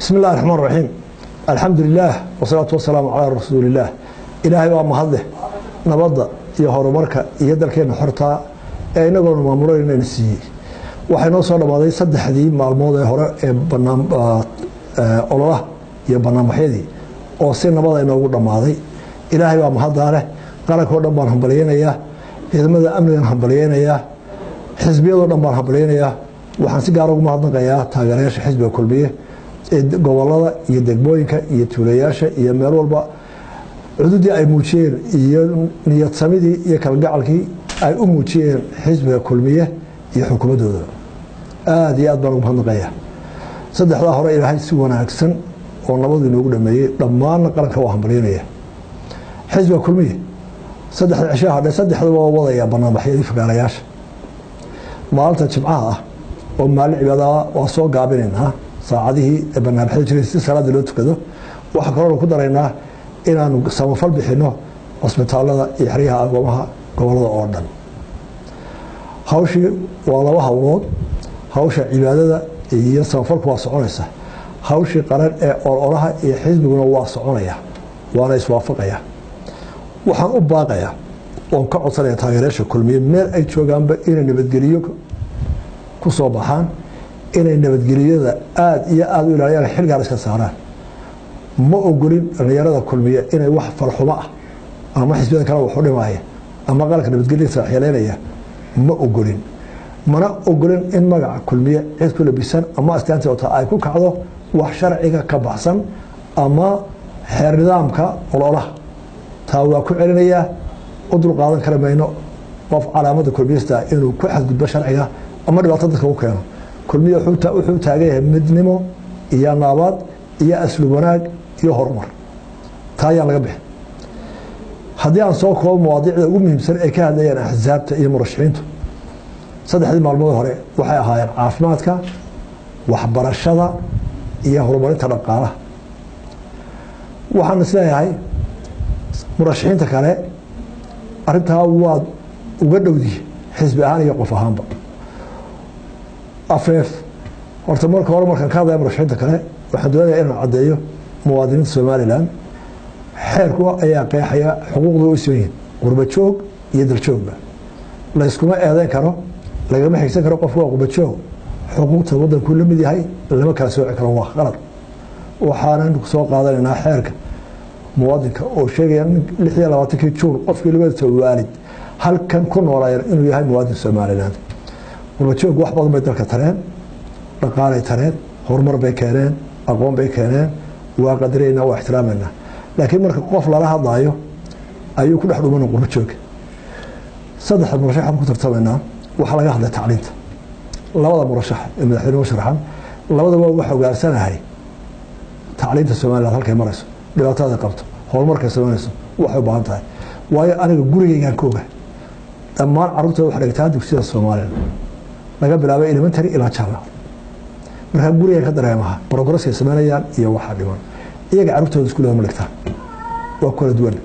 Bismi illahi raxmaan raxiim, alxamdu lilaah, wasalaatu wasalaamu calaa rasuulillaah. Ilaahay baa mahadleh nabadda iyo horumarka iyo dalkeenna xortaa ee inagoona maamulanayna siiyey. Waxay noo soo dhammaaday saddexdii maalmood ee hore ee ololaha iyo banaanbaxyadii oo si nabada inoogu dhammaaday. Ilaahay baa mahaddaa leh. Qarankao dhan baan hambalyeynayaa, ciidamada amnigan hambalyeynayaa, xisbiyadoo dhan baan hambalyeynayaa. Waxaan si gaara ugu mahadnaqayaa taageerayaasha xisbiga Kulmiye ee gobolada iyo degmooyinka iyo tuulayaasha iyo meel walba, cududii ay muujiyeen iyo niyadsamidii iyo kalgacalkii ay u muujiyeen xisbiga Kulmiye iyo xukuumaddooda. Aada iyo aad baan ugu mahadnaqayaa. Saddexdaa hore Ilaahay si wanaagsan oo nabadu inoogu dhameeyey, dhammaanna qaranka waa hambalyeynaya. Xisbiga Kulmiye saddexda cisho hadhe saddexdaba waa wadayaa banaanbaxyadii fagaarayaasha. Maalinta Jimcaha ah oo maalin cibaadaha waa soo gaabinaynaa saacadihii ee banaanbaxyada jiray si salaada loo tukado. Waxaa kaloonu ku daraynaa inaanu samafal bixino cusbitaalada iyo xeryaha agoomaha gobolada oo dhan. Hawshii waa laba hawlood: hawsha cibaadada iyo samafalku waa soconaysa, hawshii qaran ee ololaha iyo xisbiguna waa soconaya, waana iswaafaqaya. Waxaan u baaqayaa oon ka codsanaya taageerayaasha Kulmiye meel ay joogaanba inay nabadgeliyo ku soo baxaan, inay nabadgeliyada aada iyo aada u ilaaliyaan, xil gaar iska saaraan. Ma ogolin dhallinyarada Kulmiye inay wax falxumo ah ama xisbiyada kale waxu dhimaaya ama qaranka nabadgelyada saaxiileynaya. Ma ogolin, mana ogolin in magaca Kulmiye cid ku labisan ama astaanta wata ay ku kacdo wax sharciga ka baxsan ama xeer nidaamka ololaha. Taa waa ku celinayaa, u dulqaadan kara mayno qof calaamada kulmiyista inuu ku xadgudbo sharciga ama dhibaato dadka u keeno. Kulmiye wuxuu taagan yahay midnimo iyo naabad iyo asluub wanaag iyo horumar. Taa ayaan laga bixin. Haddii aan soo koobo mawaadiicda ugu muhiimsan ay ka hadlayaan axsaabta iyo murashaxiintu saddexdii maalmood hore, waxay ahaayeen caafimaadka, waxbarashada iyo horumarinta dhaqaalaha. Waxaan isleeyahay murashaxiinta kale arrintaa waad uga dhowdi xisbi ahaan iyo qof ahaanba. Afeef horta, marka hore markaan ka hadlaya murashaxiinta kale, waxaan doonaya inaan caddeeyo muwaadiniinta Somalilan xeerku ayaa qeexaya xuquuqda u siman yihiin qurba joog iyo daljoogba. Layskuma eedeyn karo, lagama xigsan karo qofku waa qurba joog, xuquuqta waddankuu la mid yahay, lama kala sooci karo, waa qalad. Waxaanan soo qaadanaynaa xeerka muwaadinka oo sheegaya 26-kii Juun qofkii labadiisa waalid halkan ku noolaayeen inuu yahay muwaadin Somaliland. Qurbajoog wax badan bay dalka tareen, dhaqaalay tareen, horumar bay keeneen, aqoon bay keeneen, waa qadaraynaa, waa ixtiraamaynaa. Laakiin marka qof lala hadlaayo ayuu ku dhex dhumana qurbajooga. Saddexda murashax aan ku tartamaynaa waxaa laga hadlay tacliinta. Labada murashax ee madaxweyne sharaxan labadaba waxa ogaansanahay tacliinta Somaliland halkay marayso, dhibaatada qabto, horumarkay samaynayso, waxay u baahan tahay. Waayo aniga gurigaygaan ka oga, dhammaan carruurtooda waxa dhigtaa dugsiyada Somaliland laga bilaabay elementary ilaa jaamacad. Markaa gurigan ka dareemaha progresskay samaynayaan iyo waxaa dhiman. Iyaga carruurtooda iskuulada ma dhigtaan, waa kala duwan.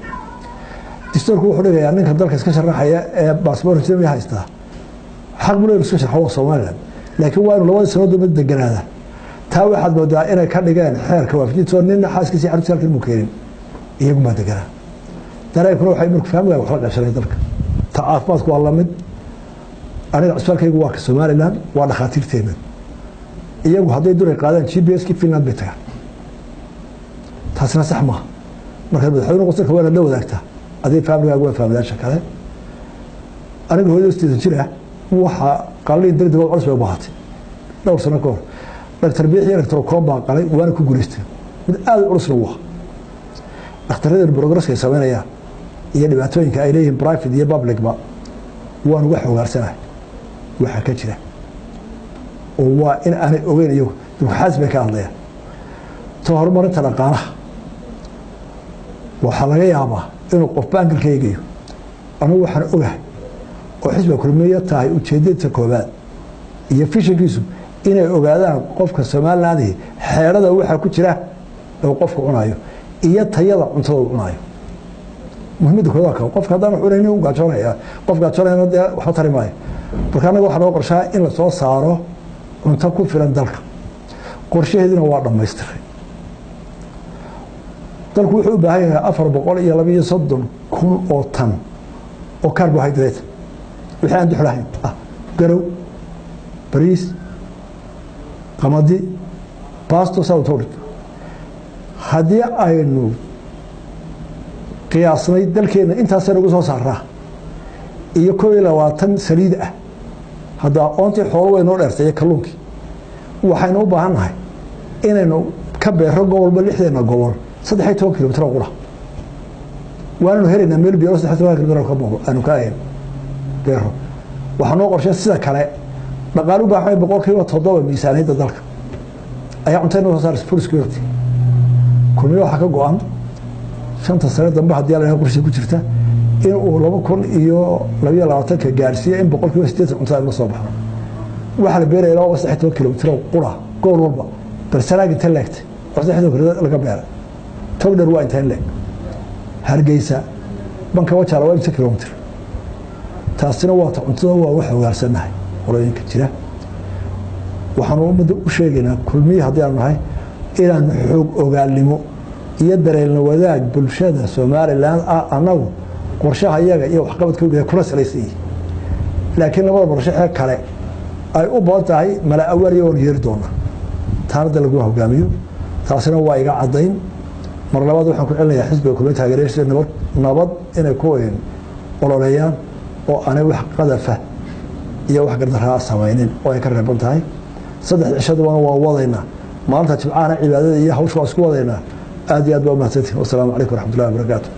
Dastuurku wuxuu dhigayaa ninka dalka iska sharaxaya ee baasboor jamiya haystaa xaq buu leeyahay iska sharxo waa Somaliland, laakiin waa inuu labadii sanadood mid deganaada. Taa waxaad moodaa inay ka dhigeen xeerka waafajintoo nina xaaskiisa carruurtiisa halkan muu keenin, iyagumaa deganaa. Dareenkuna waxay marku fahmi wax la qaybsanay dalka. Ta caafimaadku waa lamid. Aniga cusbitaalkaygu waa ka Somaliland, waa dhakhaatiirteena. Iyagu hadday duray qaadaan GPS ki Finland bay tagaan, taasina sax maaha. Markaad madaxweyne qosarka waa inaad la wadaagtaa adig faamligaagu waa faamilayaasha kale. Aniga hooyada 80 jir ah waxaa qalliin degdeg oo culus bay u baahatay dhowr sano ka hor. Dhaktar Biixi iyo Dhaktar Koon baa qalay, waana ku guulaystay, mid aada u culusna wuu ahaa. Dhakhtarradan progresska ay samaynayaan iyo dhibaatooyinka ay leeyihiin private iyo publicba waan uga xogaarsanahay waxaa ka jira, oo waa in aanay ogeyn iyagu dulkaxaas bay ka hadlayaan. Ta horumarinta dhaqaalaha waxaa laga yaabaa inuu qof baankalka eegayo. Anugu waxaan ogahay oo xisbiga Kulmiya tahay ujeedadiisa koobaad iyo fishankiisu inay ogaadaan qofka Somaliland xeerada waxaa ku jira oo qofku cunayo iyo tayada cuntada uu cunayo. Muhiimadda koowaad ka qofka haddaan wax cunaynin uu gaajoonaya, qof gaajoonayana dee waxba tari maayo. Marka annaga waxaa noo qorshaa in lasoo saaro cunto ku filan dalka, qorshaheedina waa dhammaystiray. Dalku wuxuu u baahan yahay 432,000 oo tan oo carbohydrate, wixii aan dux lahayn ah, garow, bariis, qamadi, basto, sautodhig. Haddii aynu qiyaasnay dalkeena intaasaynu ugu soo saaraa iyo 21 saliid ah, haddaa oontii xoolo way noo dheertay iyo kalluunkii, waxaynu u baahan nahay inaynu ka beero gobolba, lixdeena gobol, 13 kilomitr oo qura. Waananu helaynaa meel biyo 13 kilomitr ka boqo aanu ka ahayn beero. Waxaa noo qorshay sida kale dhaqaale u baahan 7% miisaaniyadda dalka ayaa cunta inoo soo saaraysa, food security. Kulmiye waxaa ka go-an 5ta sane dambe, haddii alla qorshiisa ku jirta, in uu 2022ka gaarsiiyo in 80% cuntada aynu la soo baxno. Waxaa la beeraya laba 13 kilomitr oo qura gobol walba. Bal Sanaag inta leegtay oo 13 kilomitr laga beeray? Togdher waa inta in leeg? Hargeysa, Banka, Wajaala waa inta kilomitr? Taasina waa ta cuntada, waa wax ogaarsanahay qolooyinka jira. Waxaanu ummadda u sheegaynaa, Kulmiye haddii aanu nahay, inaan xoog ogaalnimo iyo dareelna wadaag bulshada Somaliland ah annagu qorshaha iyaga iyo waxqabadkooga kula salaysan yihi, laakiin labada qorshaxee kale ay u badan tahay mala awaaliya oon yeeri doona taana da lagu hogaamiyo. Taasina waa iga caddayn. Mar labaad waxaan ku celinayaa xisbiga Kulmiye taageerayaashiisa nabad inay ku ololeeyaan oo aanay wax qadafa iyo wax gardaraa samaynin oo ay ka reeban tahay. 3 cishadubana waa wadaynaa, maalinta Jimcahana cibaadada iyo hawsha waa isku wadaynaa. Aad iyo aad baa umahadsantihin. Wasalaamu calaykum waraxmatullahi wabarakaatu.